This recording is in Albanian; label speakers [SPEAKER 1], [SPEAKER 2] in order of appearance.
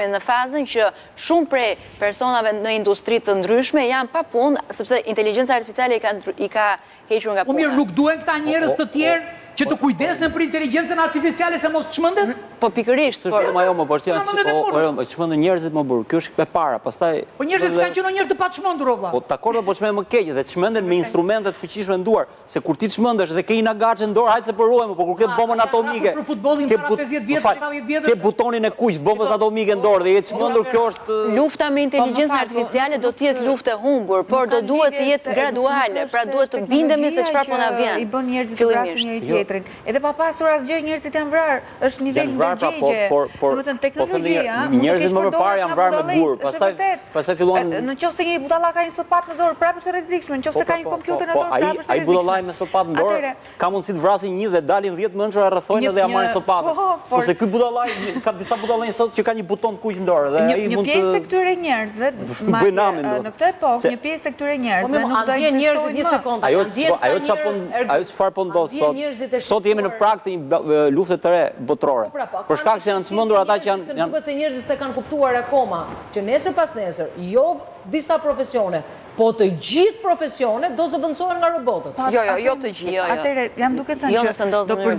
[SPEAKER 1] Në fazën që shumë prej personave në industri të ndryshme janë pa punë, sepse inteligjenca artificiale i ka i ka hequr nga
[SPEAKER 2] Po mirë,
[SPEAKER 1] puna.
[SPEAKER 2] nuk duhen këta njerëz të tjerë që të kujdesen për inteligjencën artificiale se mos çmendet?
[SPEAKER 1] Po pikërisht,
[SPEAKER 3] S'është
[SPEAKER 1] por
[SPEAKER 3] vetëm ajo, mo, po është
[SPEAKER 2] Nga
[SPEAKER 3] janë
[SPEAKER 2] mendjet e
[SPEAKER 3] o,
[SPEAKER 2] punës.
[SPEAKER 3] o, çmendën njerëzit mo burr. Kjo është e para, pastaj
[SPEAKER 2] Po njerëzit s'kanë qenë ndonjëherë të paçmendur o vlla.
[SPEAKER 3] Po dakord, po çmenden më keq dhe çmenden me instrumente të fuqishme në duar. Se kur ti çmendesh dhe ke një nagaçe në dorë, hajde se po ruhem, po kur ke bombën atomike,
[SPEAKER 2] për futbollin
[SPEAKER 3] ke
[SPEAKER 2] para
[SPEAKER 3] but-
[SPEAKER 2] 50
[SPEAKER 3] më
[SPEAKER 2] vjetësh,
[SPEAKER 3] fal,
[SPEAKER 2] 70 vjetësh.
[SPEAKER 3] Ke butonin e kuq, bombës atomike në dorë dhe je çmendur, kjo është
[SPEAKER 1] Lufta me
[SPEAKER 4] Po më
[SPEAKER 1] inteligjencën
[SPEAKER 4] fal, po
[SPEAKER 1] artificiale do
[SPEAKER 4] nuk
[SPEAKER 1] të jetë luftë e humbur, por
[SPEAKER 4] nuk
[SPEAKER 1] do
[SPEAKER 4] kanë
[SPEAKER 1] duhet të
[SPEAKER 4] lidhje
[SPEAKER 1] jetë
[SPEAKER 4] se nuk
[SPEAKER 1] graduale,
[SPEAKER 4] është
[SPEAKER 1] pra
[SPEAKER 4] se
[SPEAKER 1] duhet
[SPEAKER 4] është
[SPEAKER 1] të bindemi se
[SPEAKER 4] teknologjia
[SPEAKER 1] çfarë po na
[SPEAKER 4] që
[SPEAKER 1] vjen
[SPEAKER 4] i bën njerëzit të vrasin
[SPEAKER 1] fillimisht.
[SPEAKER 4] njëri
[SPEAKER 3] Jo.
[SPEAKER 4] tjetrin. Edhe pa pasur asgjë njerëzit janë vrarë, është nivel
[SPEAKER 3] Janë vrarë pra, po,
[SPEAKER 4] ndërgjegje.
[SPEAKER 3] por, por,
[SPEAKER 4] Domethënë
[SPEAKER 3] po them dhe një
[SPEAKER 4] teknologjia
[SPEAKER 3] herë,
[SPEAKER 4] mund të
[SPEAKER 3] njerëzit më përpara
[SPEAKER 4] keqpërdoret
[SPEAKER 3] janë
[SPEAKER 4] nga
[SPEAKER 3] vrarë me
[SPEAKER 4] budallenjt,
[SPEAKER 3] gur,
[SPEAKER 4] është e
[SPEAKER 3] pastaj
[SPEAKER 4] vërtetë.
[SPEAKER 3] pastaj filluan
[SPEAKER 4] Në qoftë se një budalla ka një sopatë në dorë, prapë është e rrezikshme. Në qoftë
[SPEAKER 3] Po,
[SPEAKER 4] se ka
[SPEAKER 3] po,
[SPEAKER 4] një
[SPEAKER 3] po,
[SPEAKER 4] kompjuter
[SPEAKER 3] po,
[SPEAKER 4] në dorë,
[SPEAKER 3] ai
[SPEAKER 4] prapë është e
[SPEAKER 3] ai budallai
[SPEAKER 4] rrezikshme.
[SPEAKER 3] me sopatë në dorë
[SPEAKER 4] Atëherë,
[SPEAKER 3] ka mundësi të vrasë një dhe dalin 10 mençur e rrethojnë
[SPEAKER 4] Një
[SPEAKER 3] edhe ja marrin
[SPEAKER 4] një
[SPEAKER 3] sopatën.
[SPEAKER 4] po, por
[SPEAKER 3] Kurse ky budallai ka disa budallenj sot që ka një buton të kuq në dorë dhe
[SPEAKER 4] një
[SPEAKER 3] ai
[SPEAKER 4] një
[SPEAKER 3] mund të
[SPEAKER 4] pjesë e këtyre njerëzve,
[SPEAKER 3] bëjë
[SPEAKER 4] madje
[SPEAKER 3] namin
[SPEAKER 4] në
[SPEAKER 3] domethënë.
[SPEAKER 4] këtë epokë,
[SPEAKER 3] Se
[SPEAKER 4] një pjesë e këtyre
[SPEAKER 5] Po
[SPEAKER 4] njerëzve
[SPEAKER 5] mirë,
[SPEAKER 4] nuk
[SPEAKER 5] a
[SPEAKER 4] do
[SPEAKER 5] ndjen njerëzit
[SPEAKER 4] ekzistojnë
[SPEAKER 5] një
[SPEAKER 4] më.
[SPEAKER 5] sekondë,
[SPEAKER 3] Ajo
[SPEAKER 5] a ndjen
[SPEAKER 3] çfarë
[SPEAKER 5] këta
[SPEAKER 3] ajo çfarë po
[SPEAKER 5] njerëz,
[SPEAKER 3] ajo çfarë po
[SPEAKER 5] a
[SPEAKER 3] ndodh
[SPEAKER 5] ndjen
[SPEAKER 3] sot.
[SPEAKER 5] njerëzit e
[SPEAKER 3] Sot jemi në
[SPEAKER 5] shqetësuar?
[SPEAKER 3] prag të një ba- lufte të re botërore.
[SPEAKER 5] Po pra, po,
[SPEAKER 3] Për
[SPEAKER 5] kanë
[SPEAKER 3] shkak se janë
[SPEAKER 5] shqetësim
[SPEAKER 3] çmendur
[SPEAKER 5] të
[SPEAKER 3] ata që
[SPEAKER 5] njerëzit,
[SPEAKER 3] janë
[SPEAKER 5] se më
[SPEAKER 3] janë
[SPEAKER 5] duket se njerëzit s'e kanë kuptuar akoma, që nesër pas nesër, jo disa profesione, po të gjithë profesionet do zëvendësohen nga robotët.
[SPEAKER 1] Jo, jo, jo të gjithë. Jo, jo.
[SPEAKER 4] Atëherë, jam duke thënë
[SPEAKER 1] Jo
[SPEAKER 4] që
[SPEAKER 1] nëse ndodh
[SPEAKER 4] do
[SPEAKER 1] në mënyrë
[SPEAKER 4] përzi.